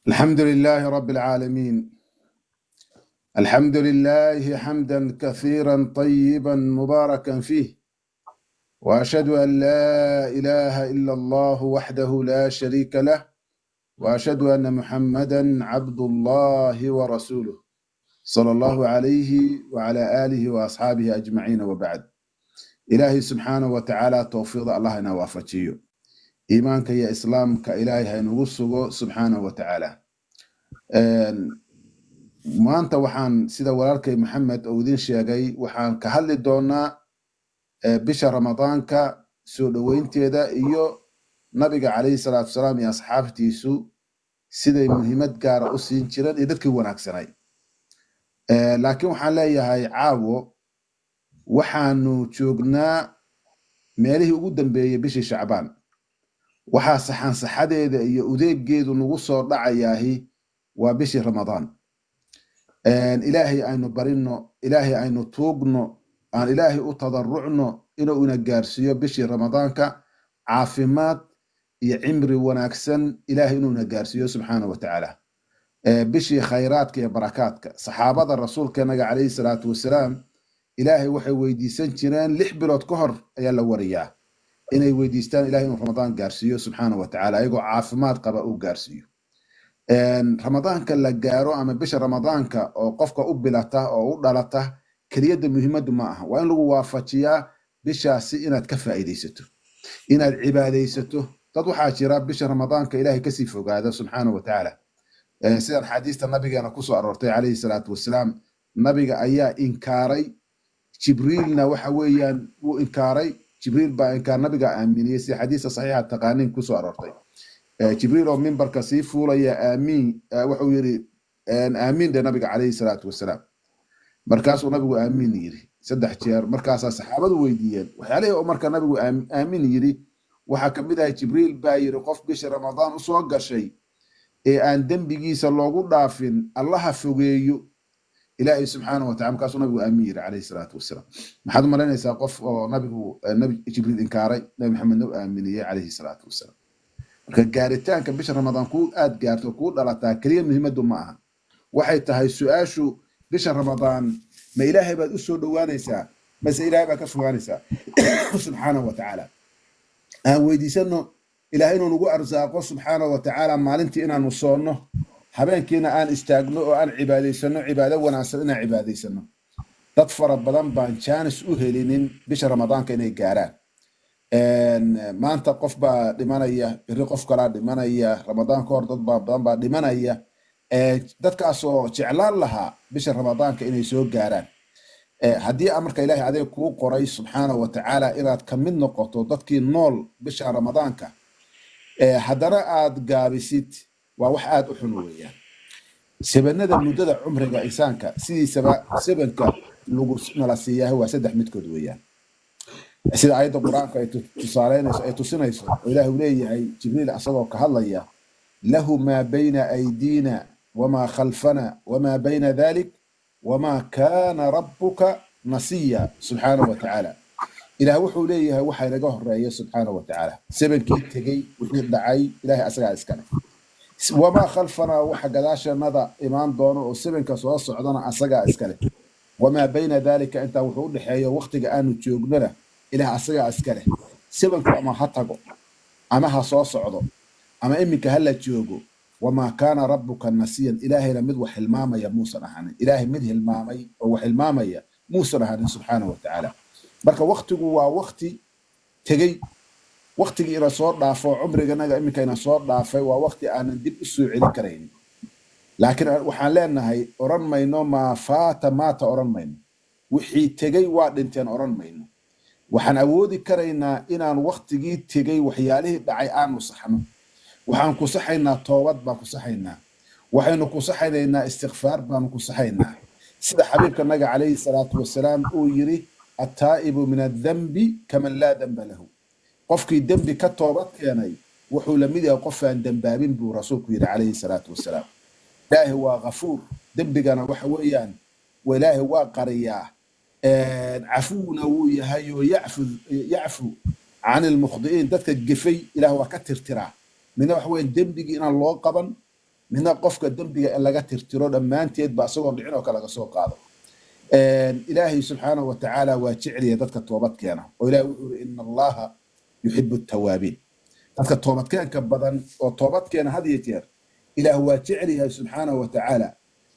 الحمد لله رب العالمين، الحمد لله حمدا كثيرا طيبا مباركا فيه، وأشهد أن لا إله إلا الله وحده لا شريك له، وأشهد أن محمدا عبد الله ورسوله صلى الله عليه وعلى آله وأصحابه أجمعين، وبعد. إلهي سبحانه وتعالى توفيق الله إنا وافجيه، إيمانك يا إسلامك إلهي هينغسغو سبحانه وتعالى. Maanta waxaan, sida walaalkay Maxamed uu idin sheegay, waxaan ka hadli doonaa bisha Ramadaanka soo dhoweynteeda iyo nabiga calayhi salaatu wasalaam iyo asxaabtiisu siday muhiimad gaara u siin jireen iyo dadkii wanaagsanay. Laakiin waxaan leeyahay, caawo waxaanu joognaa meelihii ugu dambeeyey bishii Shacbaan. Waxaa saxansaxadeeda iyo udeegeedu nagu soo dhacayaahi waa bishii Ramadaan. Ilaahay aynu barino, Ilaahay aynu tuugno, aan Ilaahay u tadarucno inuu ina gaarsiiyo bishii Ramadaanka caafimaad iyo cimri wanaagsan. Ilaahay inuu ina gaarsiiyo subxaana wa tacaala bishii khayraadka iyo barakaadka. Saxaabada rasuulkeenaga calayhi salaatu wasalaam Ilaahay waxay weydiisan jireen 6 bilood ka hor ayaa la wariyaa inay weydiistaan Ilahay inuu Ramadaan gaarsiiyo subxaana wa tacaala, ayagoo caafimaad qaba uu gaarsiiyo. Ramadaanka la gaaro ama bisha Ramadaanka oo qofka u bilata oo u dhalata keliyadda muhiimaddu ma aha. Waa in lagu waafajiyaa bishaasi inaad ka faa'iidaysato, inaad cibaadaysato. Dad waxaa jira bisha Ramadaanka Ilaahay kasii fogaada subxaana wa tacaala. Sida axaadiista nabigeena kusoo aroortay calayhi salaatu wasalaam, nabiga ayaa inkaaray, Jibriilna waxa weeyaan wuu inkaaray. Jibriil baa inkaar, nabiga aaminiyey, sida xadiista saxiixa taqaaniin kusoo aroortay. Jibriil oo mimbarka sii fuulaya aamiin wuxuu yidhi, "Aamiin dhe," nabiga calayhi salaatu wasalaam. Markaasuu nabigu aamiin yidhi saddex jeer. Markaasaa saxaabadu weydiiyeen waxyaalihii oo marka nabigu aamiin yidhi. Waxaa kamid ahay, Jibriil baa yidhi, "Qof bisha Ramadaan usoo gashay ee aan dembigiisa loogu dhaafin, Allaha fogeeyo Ilaahay subxaana wa tacala." Markaasuu nabigu aamin yidhi calayhi salaatu wasalaam. Maxaad u malaynaysaa qof oo nabigu nabi Jibriil inkaaray, Nabi Maxamedna u aaminiyey calayhi salaatu wasalaam? Marka gaaritaanka bisha Ramadaan kuu aad gaarto, kuu dhalataa keliya muhiimaddu ma aha. Waxay tahay su-aashu, bisha Ramadaan ma Ilaahay baad u soo dhowaanaysaa mase Ilaahay baad ka fogaanaysaa subxaana wa tacaala? Aan weydiisano Ilahay inuu nagu arsaaqo subxaana wa tacaala maalintii inaanu soonno, habeenkiina aan istaagno oo aan cibaadaysano, cibaado wanaagsan inaan cibaadaysano. Dad fara badan baan jaanis u helinin bisha Ramadaanka inay gaaraan. Maanta qof baa dhimanaya, beri qof kalaa dhimanaya, Ramadaan ka hor dad baa badan baa dhimanaya, dadkaasoo jeclaan lahaa bisha Ramadaanka inay soo gaaraan. Haddii marka Ilahay adeeg kuu qoray subxaana wa tacaala inaad ka mid noqoto dadkii nool bisha Ramadaanka, haddana aad gaabisid, waa wax aad u xun weeyaan. Sebanada muddada cumriga insaanka sidiisaba, sebanka lagu nala siiyahay waa saddex midkood weeyaan, sida aayadda Qur-aanka ay tusaaleynayso, ay tusinayso, oo Ilahi uu leeyahay Jibriil asagoo ka hadlaya: "Lahu maa bayna aydina wamaa khalfana wamaa bayna dalik wamaa kaana rabbuka nasiya." Subxaanahu wa tacaala Ilaah wuxuu leeyahay waxa inaga horeeya subxaanahu wa tacaala, sebankii tegey, wixii dhacay, Ilahay asagaa iskale. Wamaa khalfanaa, waxa gadaashanada imaan doono oo sebanka soo socdana asagaa iskale. Wamaa bayna dalika, intaa wuxuu u dhexeeyo waqtiga aanu joognona, Ilaah asagaa iskale. Sebanku ama ha tago ama ha soo socdo ama iminka ha la joogo, wamaa kaana rabbuka nasiyan, Ilaahayna mid wax hilmaamaya muusan ahanin. Ilaahay mid hilmaamay oo wax hilmaamaya muusan ahanin subxaanahu wa tacaala. Marka waktigu waa wakti tegey, waktigii ina soo dhaafo, cumriganaga iminka ina soo dhaafay, waa wakti aanan dib u soo celin karayn. Laakiin waxaan leenahay, oran mayno "maa faata maata", oran mayno "wixii tegey waa dhinteen", oran mayno. Waxaan awoodi karaynaa inaan waktigii tegey, waxyaalihii dhacay aanu saxno. Waxaan ku saxaynaa toobad baan ku saxaynaa, waxaynu ku saxaynaynaa istikfaar baanu ku saxaynaa, sida xabiibka naga calayhi salaatu wasalaam uu yiri: "Attaa'ibu min addanbi kaman laa danba lahu." Qofkii dembi ka toobad keenay wuxuu la mid yahay qof aan dembaabin, buu rasuulku yidhi calayhi salaatu wasalaam. Ilaahi waa ghafuur, dembigana waxa weeyaan Ilaahi waa qariyaa, cafuwna wuu yahay oo yacfu can ilmukhdi'iin, dadka gefay Ilaah waa ka tirtiraa. Midna waxa weeyaan dembigii inaan loo qaban, Midna qofka dembiga in laga tirtiro dhammaanteedba isagoon dhicin oo kale laga soo qaado. Ilaahay subxaanahu wa tacaala waa jeceliya dadka toobad keena, oo Ilahay wuxuu yiri ina Allaha yuxibu attawaabiin. Dadka toobadkeenka badan oo toobad keena had iyo jeer Ilaah waa jecel yahay subxaanahu wa tacaala.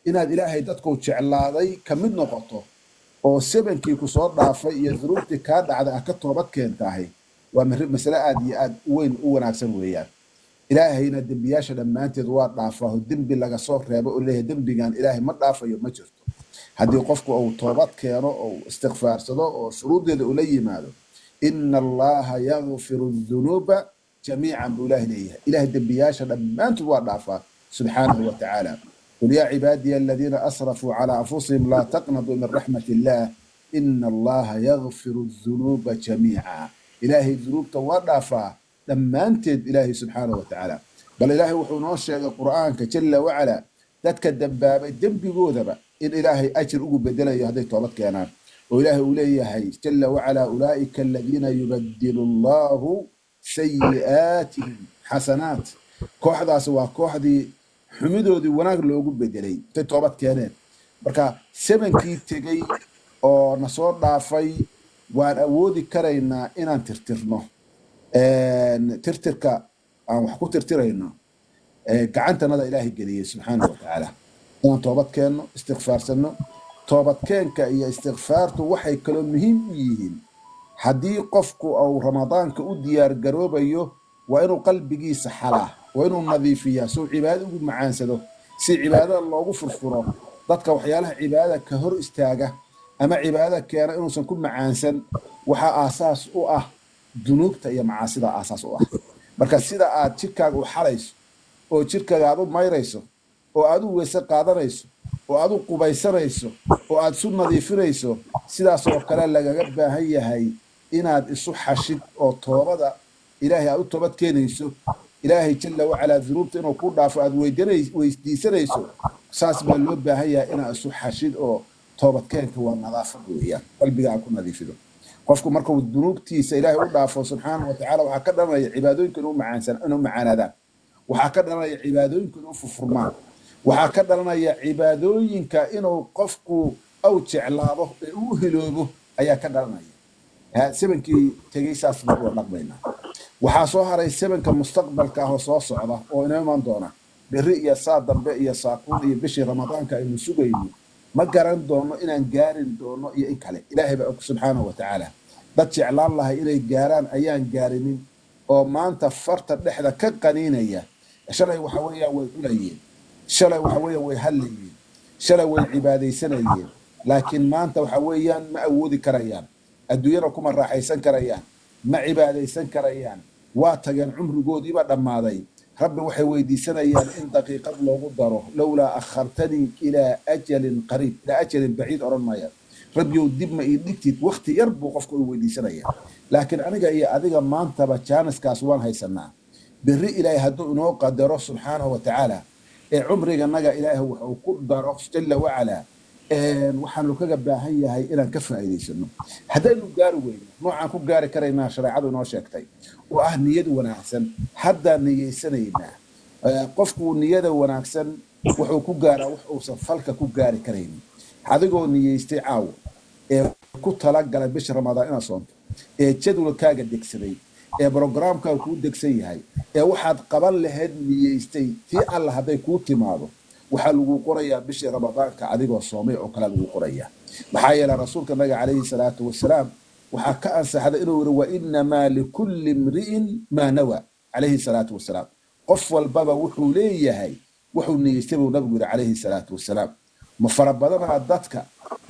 Inaad Ilaahay dadku jeclaaday ka mid noqoto oo sebankii ku soo dhaafay iyo dunuubtii kaa dhacday ah ka toobad keentahay waa masale aad iyo aad u weyn u wanaagsan weeyaan. Ilaahayna dembiyaasha dhammaanteed waa dhaafaa, dembi laga soo reebo oo leeyahay dembigan Ilaahay ma dhaafayo ma jirto. Haddii qofku uu toobad keeno oo istikfaarsado oo shuruuddeeda ula yimaado, ina Allaha yakfiru dunuuba jamiican buu Ilaahay leeyahay. Ilaahay dembiyaasha dhammaantood waa dhaafaa subxaanahu wa tacaala. Qul yaa cibaadiya aladiina asrafuu calaa anfusihim laa taqnaduu min raxmat illah ina Allaha yakfiru dunuuba jamiica. Ilaahay dunuubta waa dhaafaa dhammaanteed Ilaahay subxaanahu wa tacaala. Bal Ilaahay wuxuu noo sheegay Qur'aanka jalla wacala dadka dembaabay dembigoodaba in Ilaahay ajir ugu bedelayo hadday toobad keenaan, oo Ilaahay uu leeyahay jalla wacala ulaa'ika aladiina yubadilu Allahu sayi'aatihim xasanaat. Kooxdaasi waa kooxdii xumidoodii wanaag loogu bedelay intay toobad keeneen. Marka sebankii tegey oo na soo dhaafay waan awoodi karaynaa inaan tirtirno. Tirtirka aan wax ku tirtirayno gacantanada Ilaahay geliyey subxaanahu wa tacaala, inaan toobad keenno, istikfaarsanno. Toobadkeenka iyo istikfaartu waxay kaloo muhiim u yihiin haddii qofku uu Ramadaanka u diyaar garoobayo, waa inuu qalbigiisa xalaa, waa inuu nadiifiyaa si uu cibaadada ugu macaansado, si cibaadada loogu furfuro. Dadka waxyaalaha cibaadada ka hor istaaga ama cibaadada keena inuusan ku macaansan waxaa aasaas u ah dunuubta iyo macaasida aasaas u ah. Marka sida aad jirkaaga u xalayso oo jirkaaga aad u mayrayso oo aad u weyse qaadanayso oo aad u qubaysanayso oo aad isu nadiifinayso, sidaas oo kale lagaga baahan yahay inaad isu xashid oo toobada Ilaahay aad u toobad keenayso, Ilaahay jalla wacalaa dunuubta inuu ku dhaafo aad weydiisanayso. Saas baa loo baahan yahay inaad isu xashid, oo toobadkeenka waa nadaafad weeyaan, qalbiga aad ku nadiifido. Qofku markuu dunuubtiisa Ilaahay u dhaafo subxaanahu wa tacaala, waxaa ka dhalanaya cibaadooyinka inuu macaansan inuu macaanaadaan, waxaa ka dhalanaya cibaadooyinka inuu furfurmaan, waxaa ka dhalanaya cibaadooyinka inuu qofku aw jeclaado ee uu hiloobo ayaa ka dhalanaya. Sebankii tegey saas baan uga dhaqmaynaa. Waxaa soo haray sebanka mustaqbalka ah oo soo socda oo inoo imaan doona berri iyo saa dambe iyo saakuun iyo bishii Ramadaanka aynu sugayno. Ma garan doono inaan gaarin doono iyo in kale, Ilaahay baa og subxaanahu wa tacaala. Dad jeclaan lahay inay gaaraan ayaan gaarinin oo maanta farta dhexda ka qaniinaya. Shalay waxa weeyaan way cunayeen, shalay waxa weeyaan way hadlayeen, shalay way cibaadaysanayeen, laakiin maanta waxa weeyaan ma awoodi karayaan, adduunyada kuma raaxaysan karayaan, ma cibaadaysan karayaan. Waa tageen, cumrigoodiiba dhammaaday. Rabbi waxay weydiisanayaan in daqiiqad loogu daro. Lowlaa akhartanii ilaa ajalin qariib, ilaa ajalin baciid odhan maayaan, Rabbiyow dib ma ii dhigtid wakti yar buu qofku u weydiisanaya. Laakiin aniga iyo adiga maantaba jaaniskaas waan haysanaa. Berri Ilaahay hadduu inoo qadaro subxaanahu wa tacaala ee cumriganaga Ilaahay wuxuu ku daro jalla wacalaa, waxaanu kaga baahan yahay inaan ka faa'iidaysano. Haddaynu gaari weyno, noocaan ku gaari karaynaa shareecadu inoo sheegtay oo ah niyad wanaagsan. Haddaan niyeysanaynaa, qofku niyada wanaagsan wuxuu ku gaaraa wax uusan falka ku gaari karaynin. Adigoo niyeystay caawo ee ku talagalay bisha Ramadaan inaad soonto, ee jadwalkaaga degsaday, ee brograamkaaga kuu degsan yahay, ee waxaad qaban lahayd niyeystay, tii Alla hadday kuu timaado waxaa lagu qorayaa bishii Ramadaanka adigoo soomay oo kale lagu qorayaa. Maxaa yeelay rasuulka naga calayhi salaatu wasalaam waxaa ka ansaxday inuu yiri wa inamaa likulli imri'in maa nawa calayhi salaatu wasalaam. Qof walbaba wuxuu leeyahay wuxuu niyeystay buu nabigu yiri calayhi salaatu wasalaam. Ma fara badanaa dadka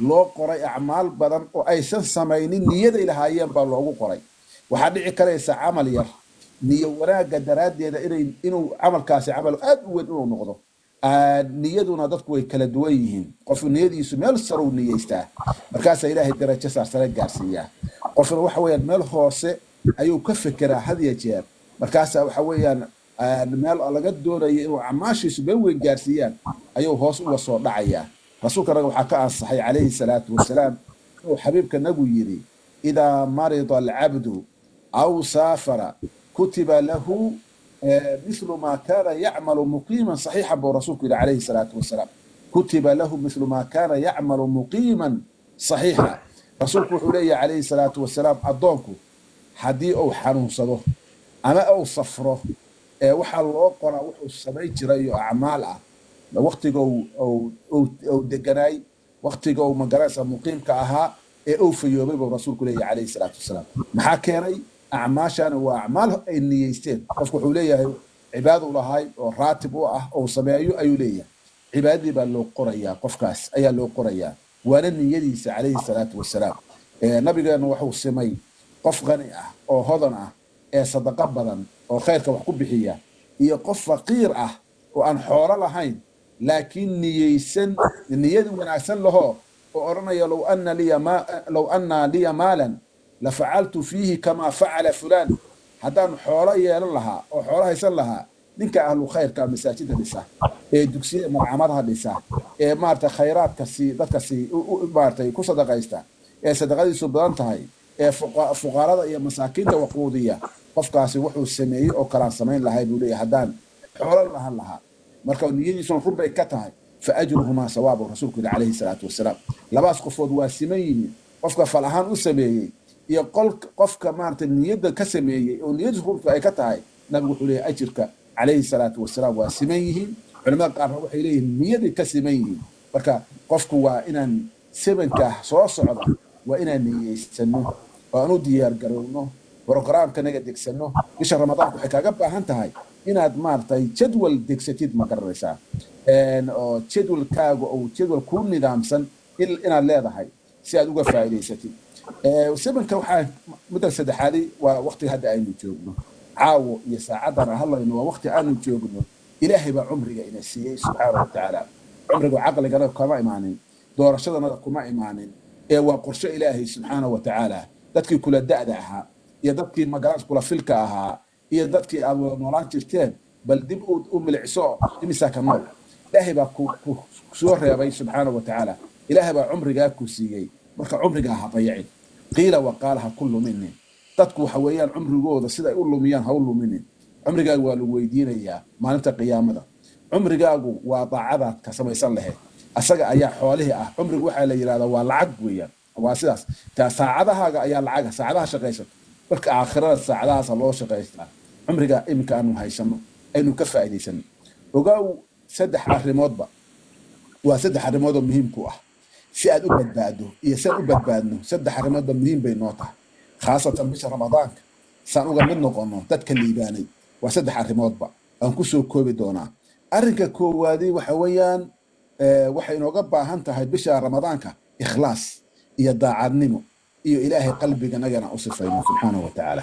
loo qoray acmaal badan oo aysan samaynin, niyaday lahaayeen baa loogu qoray. Waxaa dhici karaysa camal yar niyo wanaagga daraaddeeda inuu camalkaasi camal aad u weyn inuu noqdo. Niyaduna dadku way kala duwan yihiin. Qofku niyadiisu meel saruu niyeystaa, markaasaa Ilaahay darajo saarsare gaarsiiyaa. Qofna waxa weeyaan meel hoose ayuu ka fekeraa had iyo jeer, markaasaa waxa weeyaan meel laga doonayo inuu acmaashiisu meel weyn gaarsiiyaan ayuu hoos uga soo dhacayaa. Rasuulka naga waxaa ka ansaxay calayhi salaatu wasalaam inuu xabiibka nagu yidhi idaa marida alcabdu aw saafara kutiba lahu Mithlu maa kaana yacmalu muqiiman saxiixan buu rasuulku yidhi calayhi salaatu wasalaam. Kutiba lahu mithlu maa kaana yacmalu muqiiman saxiixa. Rasuulku wuxuu leeyahay calayhi salaatu wasalaam, addoonku haddii uu xanuunsado ama uu safro, ee waxaa loo qoraa wuxuu samayn jiray iyo acmaal ah waqtiga uu deganaay, waqtiga uu magaranaysa muqiimka ahaa ee uu fayoobay buu rasuulku leeyahay calayhi salaatu wasalaam. Maxaa keenay? Acmaashana waa acmaal ay niyeysteen. Qofku wuxuu leeyahay cibaado u lahay oo raatib u ah oo sameeyo ayuu leeyahay, cibaadadii baa loo qorayaa, qofkaas ayaa loo qorayaa, waana niyadiisa calayhi salaatu wasalaam. Nabigeenu wuxuu simay qof qani ah oo hodan ah ee sadaqo badan oo khayrka wax ku bixiya iyo qof faqiir ah oo aan xoolo lahayn laakiin niyeysan, niyad wanaagsan lahoo oo odhanaya low anna liya maalan lafacaltu fiihi kamaa facala fulaan. Haddaan xoolo yeelan lahaa oo xoolo haysan lahaa, ninka ahlu khayrka masaajida dhisa ee dugsiyada malcamadaha dhisa ee maarata khayraadka sii dadka sii maaratay ku sadaqaysta ee sadaqadiisu badan tahay ee fuqarada iyo masaakiinta waquudiya, qofkaasi wuxuu sameeyey oo kalaan samayn lahay buu leeyahay haddaan xoolo lahan lahaa. Marka niyadiisuna run bay ka tahay. Fa ajruhumaa sawaabu, rasuulku yidhi calayhi salaatu wasalaam. Labaas qofood waa siman yihiin, qofka fal ahaan u sameeyey iyo qofka maarata niyadda ka sameeyey oo niyadiisu runta ay ka tahay. Nabigu wuxuu leeyahay ajirka calayhi salaatu wasalaam waa siman yihiin. Culimada qaarna waxay leeyihiin niyaday ka siman yihiin. Marka qofku waa inaan sebanka soo socda waa inaan niyeysano oo aan u diyaar garowno, programka naga degsano. Bisha ramadaanka waxay kaaga baahan tahay inaad maaragtay jadwal degsatid, ma garanaysaa, oo jadwalkaaga uu jadwal kuu nidaamsan inaad leedahay si aad uga faa'iidaysatid sebanka. Waxaa mudda saddexaadi waa waqtiga hadda aynu joogno, caawo iyo saacaddan aan hadlayno waa waqti aanu joogno. Ilaahay baa cumriga ina siiyey subxaana wa tacaala. Cumriga caqligana kama imaanin, doorashadanada kuma imaanin, ee waa qorshe ilaahay subxaana wa tacaala. Dadkii kula da'da ahaa iyo dadkii magaras kula filka ahaa iyo dadkii aad wada noolaan jirteen bal dib u milicso, imisaa ka nool? Ilaahay baa ku soo reebay subxaana wa tacaala, ilaahay baa cumrigaa ku siiyey. Marka cumrigaa ha dayacin, qiila waqaala ha ku luminin. Dadku waxa weeyaan cumrigooda sida ay u lumiyaan ha u luminin. Cumrigaagu waa lagu weydiinayaa maalinta qiyaamada. Cumrigaagu waa daacadaad ka samaysan lahayd, asaga ayaa xoolihii ah. Cumrigu waxaa la yidhahdaa waa lacag weeyaan, waa sidaas taa. Saacadahaaga ayaa lacaga, saacadaha shaqaysato. Marka aakhirada saacadahaasa loo shaqaystaa. Cumriga iminka aanu haysano aynu ka faa'iidaysano. Ogaaw saddex arrimoodba, waa saddex arrimood oo muhiim ku ah si aad u badbaado iyo si aan u badbaadno. Saddex arrimoodba muhiim bay noo tahay, khaasatan bisha ramadaanka, saan uga mid noqono dadka liibaanay. Waa saddex arrimoodba aan kusoo koobi doonaa. Arrinka koowaadi waxa weeyaan, waxay inooga baahan tahay bisha ramadaanka ikhlaas iyo daacadnimo iyo ilaahay qalbiganagana u sifayno subxaanahu wa tacaala.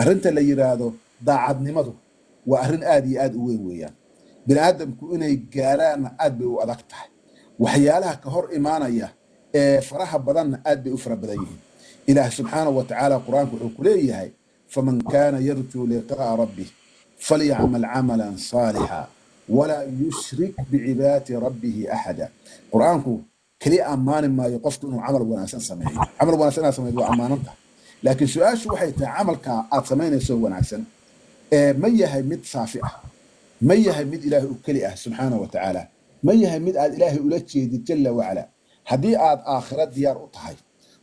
Arrinta la yiraahdo daacadnimadu waa arrin aad iyo aad u weyn weeyaan. Bini aadamku inay gaaraanna aad bay u adag tahay, waxyaalaha ka hor imaanaya ee faraha badanna aad bay u fara badan yihiin. Ilaah subxaanahu wa tacaala qur-aanku wuxuu ku leeyahay: faman kaana yarjuu liqaa'a rabbih falyacmal camalan saalixa walaa yushrik bicibaadati rabbihi axada. Qur-aanku keliya ammaani maayo qofku inuu camal wanaagsan sameeyo. Camal wanaagsan inaad sameeyo waa ammaananta, laakiin su-aashu waxay tahay: camalka aad samaynayso wanaagsan ee ma yahay mid saafi ah? Ma yahay mid ilaahay u keli ah subxaanahu wa tacaala? Ma yahay mid aad ilaahay ula jeedid jalla wacala? Haddii aad aakhira diyaar u tahay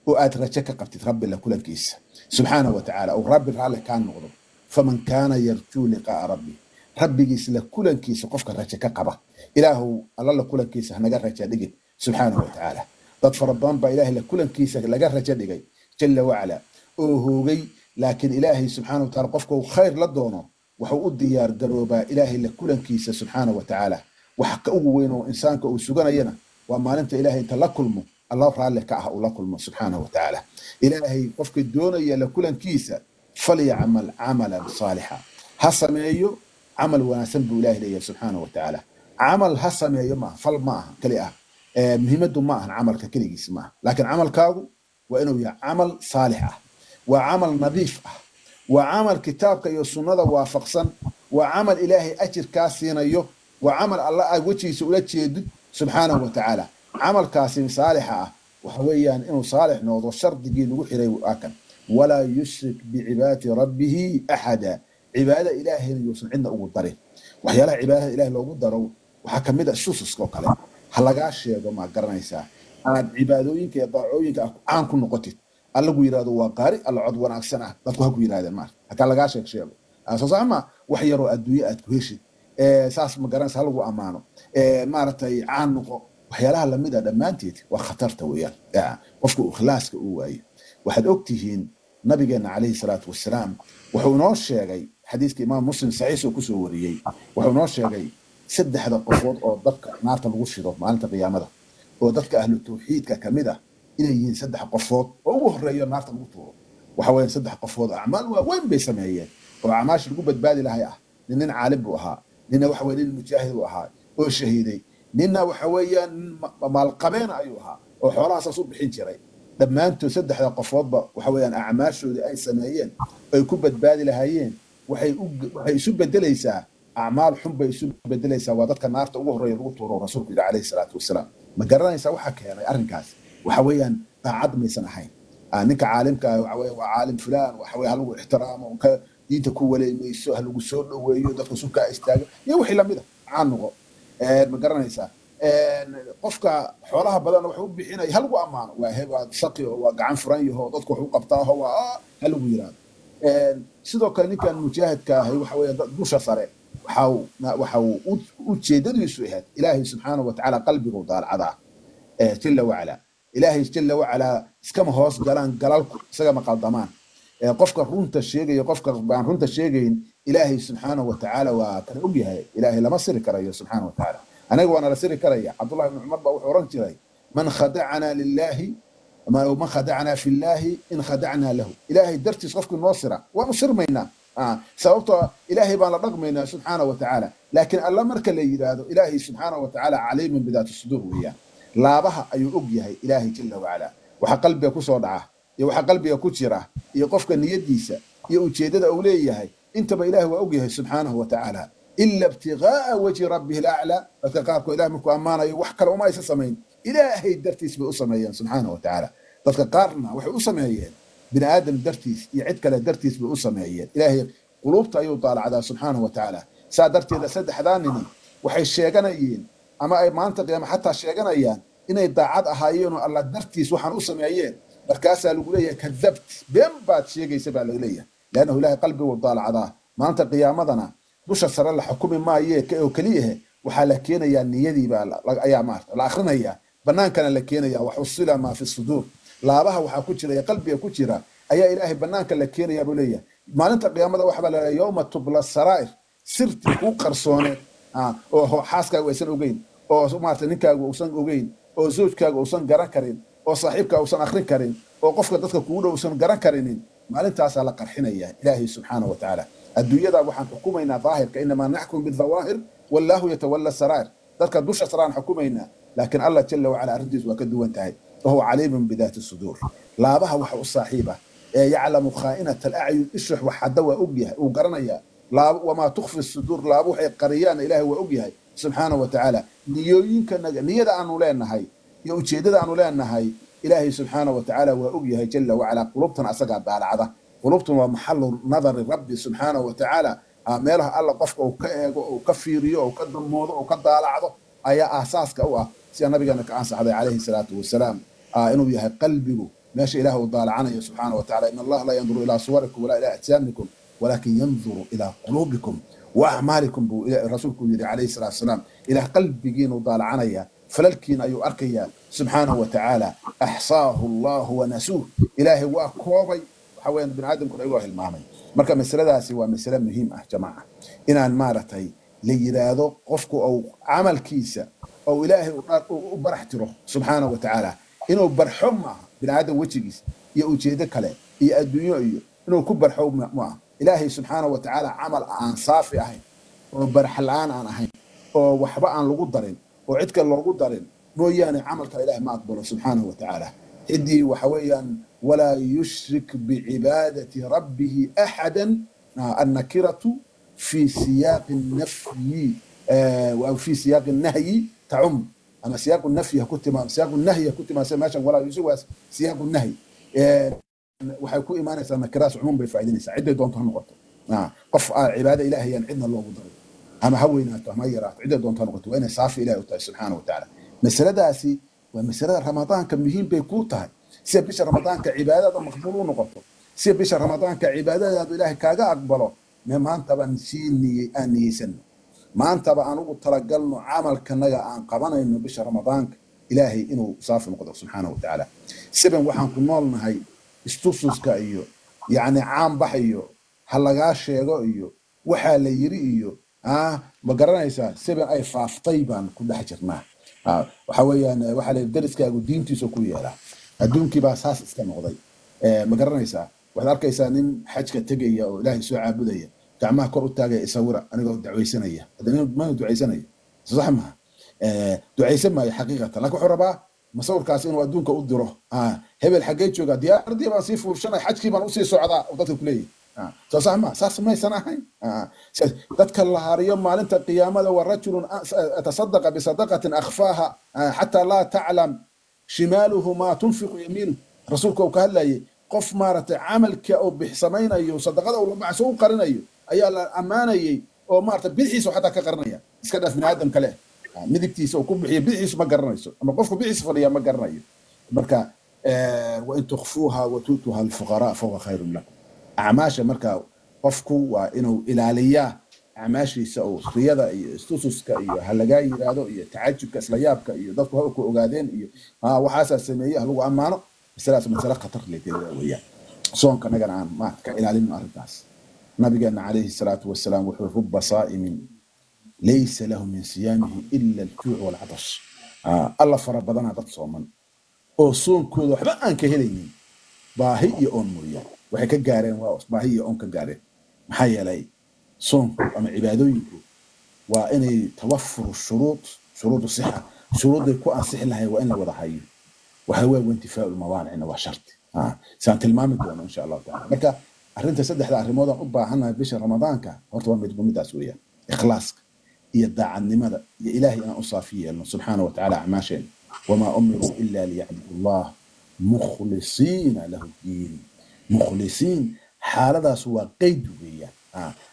oo aad rajo ka qabtid rabbi la kulankiisa subxaanahu wa tacaala oo rabbi raalli kaa noqdo, faman kaana yarjuu liqaa'a rabbi, rabbigiis la kulankiisa qofka rajo ka qaba. Ilaahu alla la kulankiisa hanaga raja dhigin subxaanahu wa tacaala. Dad fara badan baa ilaahay la kulankiisa laga rajo dhigay jalla wacala oo hoogay, laakiin ilaahay subxaanahu wa tacaala qofka uu khayr la doono wuxuu u diyaar garoobaa ilaahay la kulankiisa subxaanahu wa tacaala. Wax ka ugu weyn oo insaanka uu suganayana waa maalinta ilaahay inta la kulmo allah raalli ka ah uu la kulmo subxaanahu wa tacaala. Ilaahay qofka doonaya la kulankiisa falyacmal camalan saalixa, ha sameeyo camal wanaagsan buu ilaahay leeyahay subxaanahu wa tacaala. Camal ha sameeyo maaha fal ma aha keli ah, muhiimaddu ma ahan camalka keligiis maaha, laakiin camalkaagu waa inuu yahay camal saalix ah, waa camal nadiif ah, waa camal kitaabka iyo sunnada waafaqsan, waa camal ilaahay ajir kaa siinayo, waa camal alla aad wejigiisa ula jeedid subxaanahu wa tacaala. Camalkaasi saalixa ah waxa weeyaan inuu saalix noqdo shardigii lagu xiray waa kan: walaa yushrik bicibaadati rabbihi axada. Cibaadada ilaahayna yuusan cidna ugu darin. Waxyaalaha cibaadada ilaahay loogu daro waxaa ka mid ah shususka oo kale. Ha lagaa sheego, ma garanaysaa, aad cibaadooyinka iyo daacooyinka caan ku noqotid, allagu yidhahdo waa qaari alla cod wanaagsan ah, dadku ha ku yidhahdeen maarata, hataa lagaa sheeg sheego soo sax ma wax yaroo adduunye aad ku heshid, saas ma garanaysa, ha lagu ammaano, maaragtay caan noqo, waxyaalaha lamid ah dhammaanteed waa khatarta weeyaan. Qofka ikhlaaska uu waayo. Waxaad ogtihiin nabigeena calayhi salaatu wasalaam wuxuu inoo sheegay xadiiska imaam Muslim saxiix uu kusoo wariyey, wuxuu inoo sheegay saddexda qofood oo dabka naarta lagu shido maalinta qiyaamada oo dadka ahlu tawxiidka kamid ah inay yihiin saddex qofood oo ugu horeeyo naarta lagu tuuro. Waxa weeyaan saddex qofood acmaal waaweyn bay sameeyeen oo acmaasha lagu badbaadi lahay ah. Nin caalim buu ahaa, ninna waxa weye nin mujaahid buu ahaa oo shahiiday, ninna waxa weeyaan nin maalqabeena ayuu ahaa oo xoolahaasaas u bixin jiray. Dhammaantood saddexda qofoodba waxa weeyaan acmaashoodii ay sameeyeen ay ku badbaadi lahaayeen waxay isu bedelaysaa acmaal xun bay isu bedelaysaa. Waa dadka naarta ugu horreeya lagu tuuro rasuulku yidhi calayhi salaatu wasalaam. Ma garanaysaa waxa keenay arrinkaas? Waxa weeyaan daacad maysan ahayn. Ninka caalimka ah waxa weeye waa caalim fulaan, waxa weye ha lagu ixtiraamo, ka diinta ku waleemayso, ha lagu soo dhoweeyo, dadka sukaa istaago iyo wixii lamid a, caan noqo. Ma garanaysaa qofka xoolaha badan wuxuu u bixinaya ha lagu ammaano, waa he waa saqi oo waa gacan furan yaho, dadku wax u qabtaa oo waa ha lagu yiraahdo. Sidoo kale ninkan mujaahidka ahay waxa weeye dusha sare waxa uu ujeedadiisu ahayd ilaahay subxaanahu watacaala qalbigu daalcadaa jalla wacalaa. Ilaahay jalla wacalaa iskama hoos galaan galalku, isagama qaldamaan. Qofka runta sheegaya, qofka baan runta sheegayn, ilaahay subxaanahu watacaala waa kala ogyahay. Ilaahay lama siri karayo subxaanahu watacaala, anaga waana la siri karaya. Cabdullahi ibni Cumar baa wuxuu oran jiray: man khadacnaa lilaahi, man khadacnaa fi llaahi in khadacnaa lahu. Ilaahay dartiis qofkii noo sira waan u sirmaynaa, sababtoo ilaahay baan la dhaqmaynaa subxaana wa tacaala. Laakiin alla marka la yidhaahdo, ilaahay subxaana wa tacaala caliimun bidaati suduur weeyaan, laabaha ayuu og yahay ilaahay jalla wacalaa. Waxa qalbiga kusoo dhaca iyo waxa qalbiga ku jira iyo qofka niyadiisa iyo ujeedada uu leeyahay intaba ilaahay waa og yahay subxaanahu wa tacaala. Ila ibtigaaa wajhi rabbihi alaclaa. Dadka qaarkood ilahay markuu ammaanayo wax kale uma aysan samayn, ilaahay dartiis bay u sameeyeen subxaanahu wa tacaala. Dadka qaarna waxay u sameeyeen bini aadam dartiis iyo cid kale dartiis bay u sameeyeen. Ilaahay quluubta ayuu daalacdaa subxaanahu wa tacaala. Saa darteeda saddexdaa nini waxay sheeganayeen ama ay maanta qiyaama xataa sheeganayaan inay daacad ahaayeen oo alla dartiis waxaan u sameeyeen. Markaasaa lagu leeyahay: kadabt, been baad sheegaysa baa lagu leeyahay, leannahu ilahay qalbiguu daalacdaa. Maanta qiyaamadana dusha sare la xukumi maaye oo keliyahe, waxaa la keenayaa niyadii baa ayaa maarata la akhrinayaa, banaankana la keenaya. Waxusila maa fi suduur, laabaha waxaa ku jira iyo qalbiga ku jira ayaa ilaahay banaanka la keenaya buu leeyahay. Maalinta qiyaamada waxaa la leeyahay yowma tubla saraa'ir, sirtii kuu qarsooneed oo xaaskaagu aysan ogeyn, oo maarata ninkaagu uusan ogeyn, oo zawjkaagu uusan garan karin, oo saaxiibkaagu uusan akhrin karin, oo qofka dadka kugu dhow uusan garan karinin, maalintaasaa la qarxinaya ilaahay subxaanahu wa tacaala. Adduunyada waxaan xukumaynaa daahirka, inamaa naxkum bidawaahir wallaahu yatawalla saraa'ir, dadka dusha saraan xukumaynaa, laakiin allah jalla wacala arrintiisu waa ka duwan tahay. Wahuwa caliimun bidaati suduur, laabaha waxa u saaxiiba ee yaclamu khaa'inata alacyun, isha wax hadda waa ogyahay, uu garanayaa. Wamaa tukfi suduur, laabo waxay qariyaan ilaahay waa ogyahay subxaanahu wa tacaala. Niyooyinka niyada aanu leenahay iyo ujeeddada aanu leenahay ilaahay subxaanahu wa tacaala waa ogyahay jalla wacala. Qulubtan asagaa daalacda, qulubtun waa maxalu nadari rabbi subxaanahu wa tacaala, meelaha alla qofka uu ka eego, uu ka fiiriyo, uu ka damoodo, uu ka daalacdo ayaa aasaaska u ah, sida nabigeena ka ansaxday calayhi salaatu wasalaam inuu yahay qalbigu meesha ilaah uu daalacanayo subxaana wa tacala. In allaha laa yanduru ilaa suwarikum walaa ilaa ajsaamikum walaakin yanduru ilaa quluubikum wa acmaalikum buu rasuulku yidhi calayhi salaatu wasalaam. Ilaah qalbigiinuu daalacanaya, falalkiina ayuu arkayaa subxaanahu wa tacaala. Axsaahu allahu wanasuuh, ilaahay waa koobay, waxa weeyaan bini aadamkuna igoo hilmaamay. Marka masaladaasi waa masale muhiim ah jamaaca, inaan maaragtay la yiraahdo qofku uu camalkiisa ou ilaahay u barax tiro subxaanahu wa tacaala. Inuu barxo maaha bini aadam wejigiis iyo ujeedo kale iyo adduunyo iyo inuu ku barxo maaha. Ilaahay subxaanahu wa tacaala camal aan saafi ahayn oo barx la-aan aan ahayn oo waxba aan lagu darin oo cid kale loogu darin mooyaane camalka ilahay ma aqbalo subxaanahu wa tacaala. Ciddii waxa weeyaan walaa yushrik bicibaadati rabbihi axada, annakiratu fi siyaaqi nafyi fi siyaaqi nahyi tacum, ama siyaaqu nafyi ha ku timaado, siyaaqu nahyi ha ku timaado. Sida meeshan walaa yushrik waa siyaaqu nahyi, waxay ku imaanaysaa nakiraas cumuum bay faa'iidaynaysaa, cidday doonto ha noqoto. Qof cibaada ilaahay aan cidna loogu darin, ama ha weynaato ama ha yaraato, cidda doonta noqoto, waa inay saafi ilahay u tahay subxaana wa tacaala. Masaladaasi waa masalada Ramadaanka muhiim bay kuu tahay, sida bisha Ramadaanka cibaadada maqbuul u noqoto, sida bisha Ramadaanka cibaadadaadu ilaahay kaaga aqbalo. Me maantabaan sii niyey, aan niyeysano, maantaba aan ugu talagalno camalkanaga aan qabanayno bisha Ramadaanka ilaahay inuu saafi noqdo subxaana wa tacaala. Siban waxaan ku noolnahay istususka iyo yacni caanbax iyo ha lagaa sheego iyo waxaa la yiri iyo ma garanaysaa, siban ay faaftay baan ku dhex jirnaa. Waxa weeyaan waxaa la yidhi dariskaagu diintiisa ku yeelaa, adduunkii baa saas iska noqday. Ma garanaysaa, waxaad arkaysaa nin xajka tegaya oo ilaahay soo caabudaya, gacmaha kor u taagaya, isawira anigoo ducaysanaya. Haddana mana ducaysanayo, sax maha, ducaysan maayo xaqiiqatan, laakiin wuxuu rabaa masawirkaasi inuu adduunka u diro. Hebel xaggee joogaa? Diyaaradii baan sii fuushanay, xajkii baan usii socdaa, oo dadka kuleeyahay. Soo sax ma saas maysan ahayn. Dadka la hariyo maalinta qiyaamada wa rajulun tasadaqa bisadaqatin akhfaaha xataa laa taclam shimaaluhu maa tunfiqu yamiinuhu. Rasuulka uu ka hadlayay qof maaragtay camalka uu bix samaynayo, sadaqada uu la baxso u qarinayo ayaa la ammaanayay, oo maaragtay bidixiisa xataa ka qarinaya. Iska dhaaf bini aadam kale, midigtiisa uu ku bixiyo bidixiisu ma garanayso, ama qofku bidixiisa fadhiya ma garanayo. Marka wain tukhfuuha watuutuha alfuqaraa fahuwa khayrun lakum. Acmaasha marka qofku waa inuu ilaaliyaa acmaashiisa, oo riyada iyo istususka iyo ha lagaa yiraahdo iyo tacajubka, isla yaabka iyo dadku ha ku ogaadeen iyo waxaasaa sameeye ha lagu ammaano. Masaladaas masale khatar leedeeda weeyaan. Soonka nagana aan maarata ka ilaalino arrintaas. Nabigeena calayhi salaatu wasalaam wuxuu ruba saa'imin laysa lahu min siyaamihi ila aljuuc walcatash. Alla fara badanaa dad sooman oo soonkooda waxba aan ka helaynin, baahi iyo oon mooyaan. Waxay ka gaareen waa baahi iyo oon ka gaareen. Maxaa yeelay soonku ama cibaadooyinku waa inay tawafuru shuruud, shuruudu sixa, shuruudday ku ansixi lahay waa in la wada hayo. Waxa weeye waintifaau lmawaanicna waa sharti, saan tilmaami doono insha allahu tacala. Marka arrinta saddexda arrimood aan u baahannahay bisha Ramadaanka horta waa mid midaas weeyaan: ikhlaaska iyo daacadnimada iyo ilaahay inaan u saafi yeelno subxaana wa tacaala acmaasheena. Wamaa umiruu ila liyacbudu allah mukhlisiina lahu diin. Mukhlisiin xaaladaas waa qeyd weeyaan.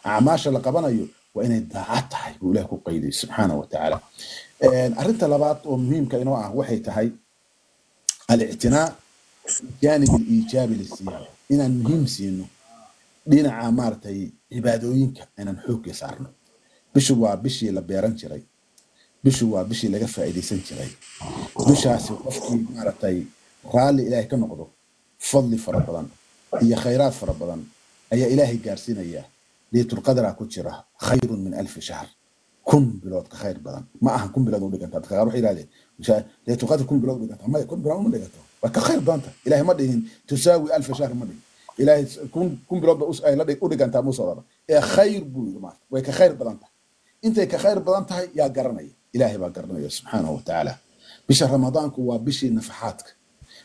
Acmaasha la qabanayo waa inay daacad tahay buu ilaah ku qayday subxaana wa tacaala. Arrinta labaad oo muhiimka inoo ah waxay tahay alictinaa bijaanib aliijaabi lisiyaam, inaan muhiim siino dhinaca maaragtay cibaadooyinka, inaan xoogga saarno. Bishu waa bishii la beeran jiray, bishu waa bishii laga faa'iidaysan jiray. Bishaasi qofkii maaragtay raalli ilaahay ka noqdo, fadli fara badan iyo khayraad fara badan ayaa ilaahay gaarsiinaya. Leylatulqadraa ku jira, khayrun min alfi shahr, 1000 bilood ka khayr badan. Ma ahan 1000 bilood u dhiganta. Dadka qaar waxay yidhahdeen leylatulqadr 1000 bilood u dhiganta. Maya, 1000 bilood uma dhiganto, waa ka khayr badanta. Ilaahay ma dhihin tusaawi alfa shahr, ma dhihin ilaahay 1000 bilood ba ay la u dhigantaa muuse odhan, ee khayr buu yidhi. Maarta way ka khayr badan tahay. Intay ka khayr badan tahay yaa garanaya? Ilaahay baa garanaya subxaanahu wa tacaala. Bisha Ramadaanku waa bishii nafaxaadka,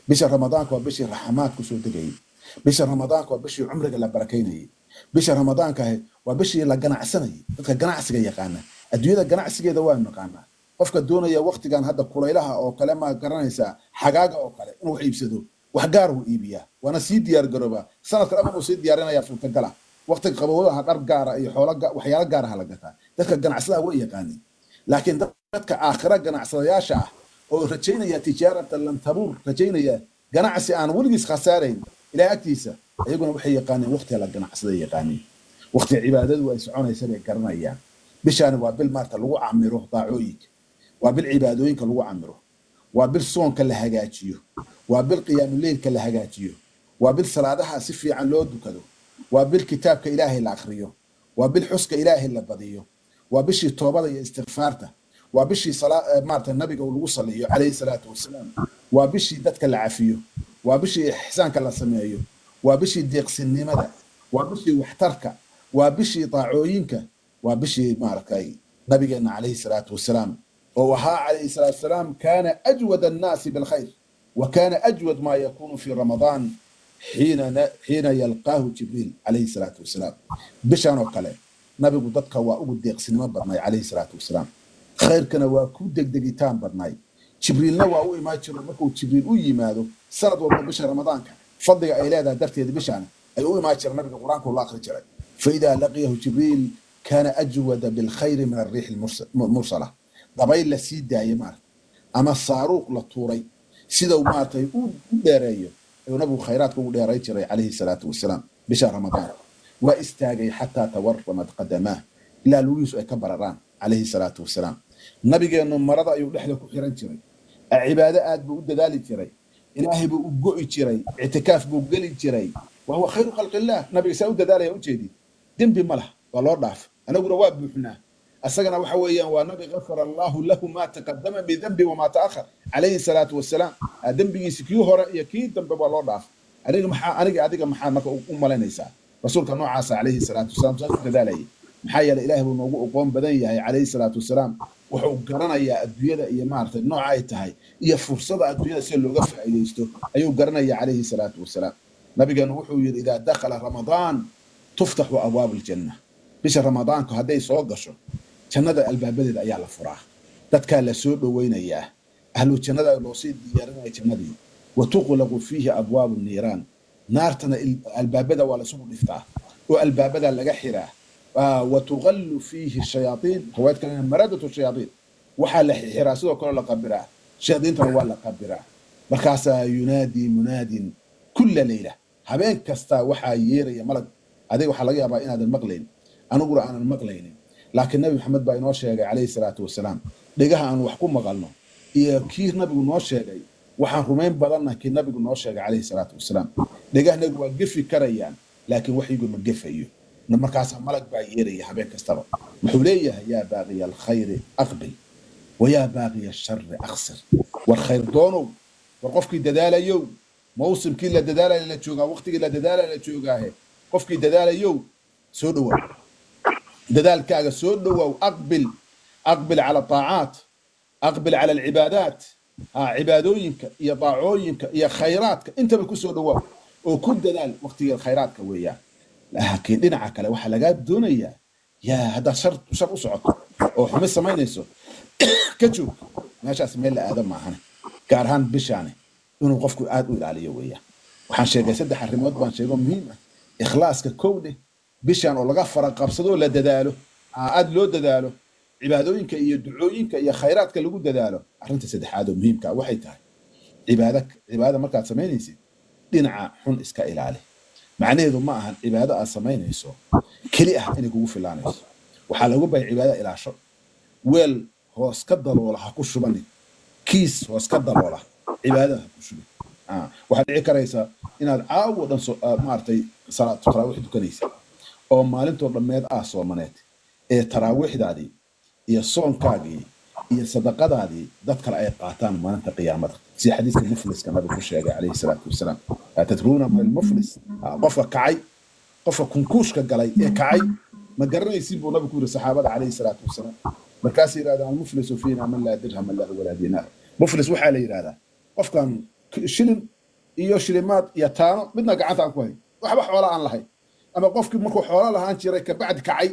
bisha Ramadaanku waa bishii raxmaadku soo degayay, bisha Ramadaanku waa bishii cumriga la barakaynayay, bisha Ramadaanka ahayd waa bishii la ganacsanayay. Dadka ganacsiga yaqaana, adduunyada ganacsigeeda waa naqaanaa. Qofka doonaya waqtigan hadda kulaylaha oo kale, ma garanaysaa, xagaaga oo kale inuu wax iibsado, wax gaar uu iibiyaa, waana sii diyaar garoobaa. Sanadka dhan uu sii diyaarinaya suurtagala. Waqtiga qabowdaha dhar gaara iyo xoolo waxyaalo gaaraha la gataa. Dadka ganacsadaha way yaqaaniin, laakiin dadka aakhira ganacsadayaasha ah oo rajaynaya tijaaratan lan tabuur, rajaynaya ganacsi aan weligiis khasaarayn ilaah agtiisa, iyaguna waxay yaqaaneen waqtiga la ganacsaday, yaqaaniin waqtiga cibaadadu ay soconaysa bay garanayaan. Bishaani waa bil maarta lagu camiro daacooyinka, waa bil cibaadooyinka lagu camiro, waa bil soonka la hagaajiyo, waa bil qiyaamuleylka la hagaajiyo, waa bil salaadaha si fiican loo dukado, waa bil kitaabka ilaahay la akriyo, waa bil xuska ilaahay la badiyo, waa bishii toobada iyo istikfaarta, waa bishii maarata nabiga lagu saliyo calayhi salaatu wasalaam, waa bishii dadka la cafiyo, waa bishii ixsaanka la sameeyo, waa bishii deeqsinimada, waa bishii waxtarka, waa bishii daacooyinka, waa bishii maaragtay nabigeena calayhi salaatu wasalaam oo ahaa calayhi salaatu wasalaam kaana ajwad annaasi bilkhayr wa kaana ajwad maa yakunu fi ramadaan xiina yalqaahu Jibriil calayhi salaatu wasalaam. Bishan oo kale nabigu dadka waa ugu deeqsinimo badnay calayhi salaatu wasalaam, khayrkana waa ku degdegitaan badnay. Jibriilna waa u imaan jiro. Markuu Jibriil u yimaado sanad walba bisha Ramadaanka, fadliga ay leedahay darteed bishaan ay u imaan jira nabiga, qur-aanku la akhri jiray. Faidaa laqiyahu Jibriil kaana ajwada bilkhayri min alriixi almursala. Dabayl la sii daayay maarata ama saaruuq la tuuray sida uu maaragtay u dheereeyo ayuu nabigu khayraadka ugu dheeray jiray calayhi salaatu wasalaam. Bisha Ramadaan waa istaagay xataa tawaramat qadamaah, ilaa lugihiisu ay ka bararaan calayhi salaatu wasalaam. Nabigeennu marada ayuu dhexda ku xiran jiray, cibaado aad buu u dadaali jiray, Ilaahay buu u go'i jiray, ictikaaf buu geli jiray, wa huwa khayru khalqillaah. Nabiga saa u dadaalaya ujeedid, dembi ma laha, waa loo dhaaf. Anaguna waa buuxnaa, asagana waxa weeyaan waa nabi gafara Allahu lahu ma taqadama min dembi wamaa ta'akhar calayhi salaatu wasalaam. Dembigiisi kii hore iyo kii dambe waa loo dhaaf. Aniga maxaa, aniga adiga maxaa marka u malaynaysaa rasuulka noocaasa calayhi salaatu wasalaam saas u dadaalayay? Maxaa yeelay Ilaahay buu noogu oqoon badan yahay calayhi salaatu wasalaam. Wuxuu garanayaa adduunyada iyo maaragtay nooca ay tahay iyo fursada adduunyada sida looga faa'iidaysto ayuu garanaya calayhi salaatu wasalaam. Nabigeenu wuxuu yidhi: idaa dakhala Ramadaan tuftaxu abwaabu aljanna. Bisha Ramadaanku hadday soo gasho, jannada albaabadeeda ayaa la furaa, dadkaa la soo dhoweynayaa, ahlu jannada loosii diyaarinaya jannadii. Wa tuqlaqu fiihi abwaabu niiraan, naartana albaabada waa laisugu dhiftaa oo albaabada laga xiraa. Wa tuqallu fiihi shayaaiin, riwaayad kalena maradatu shayaaiin, waxaa la xiraa sidoo kale la qabiraa shayaadiintana waa la qabiraa. Markaasaa yunaadii munaadin kulla leyla, habeen kasta waxaa yeeraya malag. Adiga waxaa laga yaabaa inaadan maqlayn, aniguna aanan maqlaynin, laakiin Nabi Maxamed baa inoo sheegay calayhi salaatu wasalaam. Dhegaha aan wax ku maqalno iyo kii nabigu noo sheegay, waxaan rumayn badanna kii nabigu noo sheegay calayhi salaatu wasalaam. Dhegahnagu waa gefi karayaan, laakiin waxyigu ma gefayo. Markaasaa malag baa yeeraya habeen kastaba, wuxuu leeyahay: yaa baaqiya alkhayri aqbil, wayaa baaqiya ashari aqsir. War khayr doonow, war qofkii dadaalayow, mawsimkii la dadaalaya la joogaa, waqtigii la dadaalaya la joogaahe, qofkii dadaalayow soo dhowow, dadaalkaaga soo dhowow. Aqbil, aqbil cala aacaat, aqbil cala alcibaadaat, cibaadooyinka iyo daacooyinka iyo khayraadka intaba ku soo dhowaaw oo ku dadaal, waqtiga khayraadka weeyaan. Laakiin dhinaca kale waxaa lagaa doonayaa yaa haddaad shar u socoto oo xumi samaynayso, ka joog meeshaas, meel la aado maahane. Gaar ahaan bishaane inuu qofku aad u ilaaliyo weeyaan. Waxaan sheegay saddex arrimood baan sheego muhiim ah: ikhlaaska kowdhe, bishaan oo laga faraqabsado oo la dadaalo, aad loo dadaalo, cibaadooyinka iyo ducooyinka iyo khayraadka lagu dadaalo. Arrinta saddexaad oo muhiimka ah waxay tahay cibaado. Cibaadada markaad samaynaysid dhinaca xun iska ilaali. Macnaheedu ma ahan cibaado aad samaynayso keli ah inay kugu filaanayso. Waxaa lagu bahay cibaadada ilaasho, weel hoos ka daloola ha ku shubanin, kiis hoos ka daloola cibaadada ha ku shubin. Waxaad dhici karaysaa inaad caawo dhan maaragtay salaatu taraawiix tukanaysa oo maalintoo dhammeed ah soomaneed ee taraawiixdaadii iyo soonkaagii iyo sadaqadaadii dad kale ay qaataan maalinta qiyaamada, sida xadiiska mufliska nabigu ku sheegay calayhi salaatu wasalaam. Tadruuna ma almuflis? Qofka kacay, qofka kunkuushka galay ee kacay ma garanaysin buu nabigu ku yiri saxaabada calayhi salaatu wasalaam. Markaasay yidhahdaan: almuflisu fiina man laa dirhama lahu walaa diinaar. Muflis waxaa la yidhahdaa qofkan shilin iyo shilimaad iyo taano midna gacanta aan ku hayn, waxba xoola aan lahayn, ama qofkii markuu xoolo lahaan jiray kabacdi kacay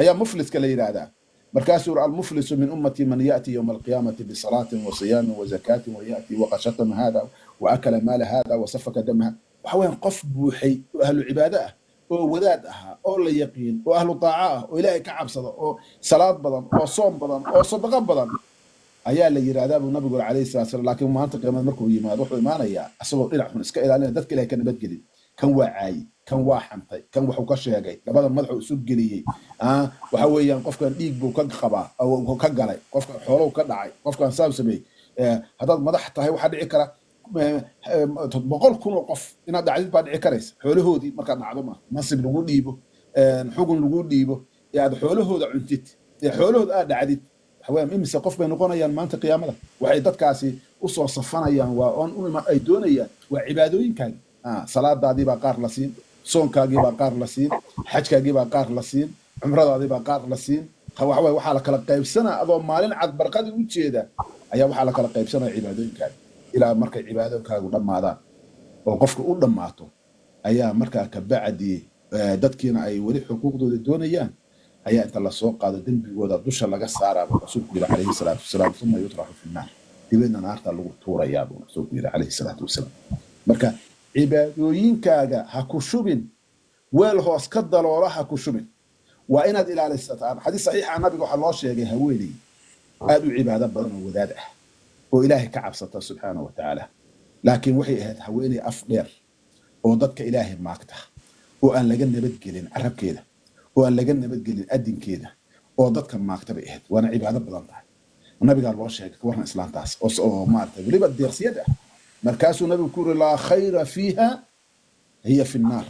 ayaa mufliska la yidhaahdaa. Markaasuu yiri: almuflisu min ummati man ya'ti yowma alqiyaamati bisalaatin wa siyaamin wa zakaatin, wa ya'ti waqad shatama hada wa akala maala hada wa safaka damaha. Waxa weeyaan qof buuxay oo ahlu cibaado ah oo wadaad ahaa oo la yaqiin oo ahlu daaca ah oo Ilaahay ka cabsada oo salaad badan oo soom badan oo sadaqo badan ayaa la yidhahdaa buu nabigu yiri calayhi salatu wasalam. Laakiin maanta qiyaamada markuu yimaado wuxuu imaanayaa asagoo dhinac xun iska ilaalinaya, dadka Ilahay ka nabadgelin. Kan waa caayi, kan waa xantay, kan wuxuu ka sheegay, labada madaxuu isu geliyey. Waxa weeyaan qofkan dhiig buu ka qabaa oo ka galay, qofkan xoolow ka dhacay, qofkan saab sameeyey. Haddaad madax tahay waxaa dhici kara 100,000 oo qof inaad dhacdid baa dhici karaysa xoolahoodii. Markaad dhacdo ma mansib lagu dhiibo, xugun lagu dhiibo ee aad xoolahooda cuntid ee xoolahooda aad dhacdid, waxa weeyaan imise qof bay noqonayaan maanta qiyaamada? Waxay dadkaasi usoo safanayaan waa oon ay doonayaan waa cibaadooyinkaagi. Salaadaadii baa qaar la siin, soonkaagii baa qaar la siin, xajkaagii baa qaar la siin, cumradaadii baa qaar la siin. Waxa weeye waxaa la kala qaybsanaa adoo maalin cad barqadii u jeeda ayaa waxaa la kala qaybsanaya cibaadooyinkaaga ilaa markay cibaadooyinkaagu dhammaadaan oo qofka u dhammaato ayaa markaa kabacdi dadkiina ay weli xuquuqdooda doonayaan ayaa inta lasoo qaado dembigooda dusha laga saaraa buu rasuulku yidhi calayhi salaatu wasalaam. Uma yutraxu fi nnaar, dibeedna naarta lagu tuurayaa buu rasuulku yidhi calayhi salaatu wasalaam. Marka cibaadooyinkaaga ha ku shubin Weel hoos ka daloolaha ku shubin, waa inaad ilaalisataan. Xadiis saxiixa nabiga waxaa loo sheegay haweeney aad u cibaado badan oo wadaad ah oo Ilaahay ka cabsata subxaanahu wa tacaala, laakiin waxay ahayd haweeney af dheer oo dadka Ilaahay maagta, oo aan laga nabadgelin carabkeeda, oo aan laga nabadgelin adinkeeda, oo dadka maagta bay ahayd, waana cibaado badan tahay. Nabigaa loo sheegay, ka warran islaantaas oo maaragtay weliba deeqsiyad ah. Markaasuu nabigu ku yiri, laa khayra fiiha, hiya fi nnaar,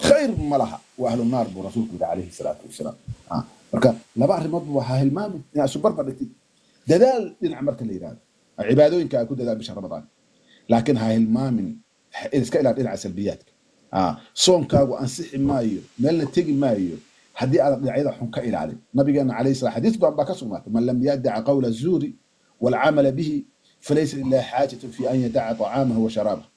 khayr ma laha, waa ahlu naar buu rasuulku yidhi calayhi salaatu wasalaam. Marka laba arrimoodba waxaa hilmaami inaad isu barbar dhigtid. Dadaal dhinac marka la yidhahdo cibaadooyinka ku dadaal bisha Ramadaan, laakiin ha hilmaamin iska ilaal dhinaca salbiyaadka. Soonkaagu ansixi maayo, meelna tegi maayo haddii aadan dhinacyada xun ka ilaalin. Nabigeena calayhi salaam xadiis badan baa ka sugnaatay, man lam yadaca qawla zuuri walcamala bihi falaysa lillahi xaajatun fi an yadaca طacaamahu wa sharaabah.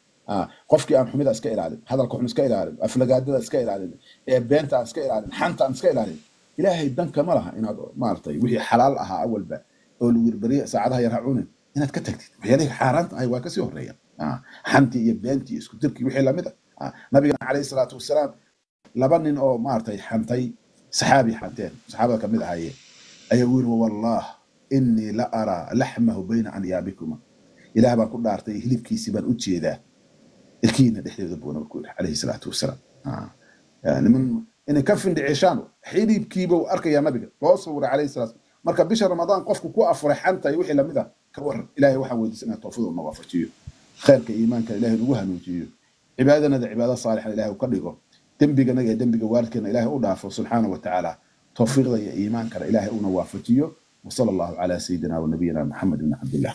Qofkii aan xumida iska ilaalin, hadalka xun iska ilaalin, aflagaadada iska ilaalin, ee beenta aan iska ilaalin, xanta aan iska ilaalin, Ilaahay danka ma laha inaad maaragtay wixii xalaal ahaa awalba oo lagu yiri beriya saacadaha yar ha cunin inaad ka tagtid waxyaalihii xaaraanta ahay waa kasii horeeya. Xantii iyo beentii iyo isku dirkii wixii lamid ah. Nabigeena calayhi salaatu wasalaam laba nin oo maaragtay xantay saxaabi, xanteen saxaabada kamid ahaayeen, ayaa uu yiri, wallah inii la araa laxmahu bayna anyaabikuma, Ilaah baan ku dhaartay hilibkiisii baan u jeedaa ilkihiina dhexdeeda, buu nabigu ku yiri calayhi salaatu wasalaam. Niman inay ka findhicishaan xilibkiibuu arkayaa nabiga loo sawiray calayhi salaatu. Marka bisha Ramadaan qofku ku afuray xanta iyo wixii lamid ah, ka waran? Ilaahay waxaan weydiisanaa tawfiiq na waafajiyo, khayrka iimaanka Ilaahay nagu hanuujiyo, cibaadadanada cibaado saalixan Ilaahay u ka dhigo, dembiganaga iyo dembiga waalidkeena Ilaahay u dhaafo subxaana wa tacaala, tawfiiqda iyo iimaankana Ilaahay una waafajiyo. Wasala allahu calaa sayidina wa nabiyina Maxamed bn Cabdillah.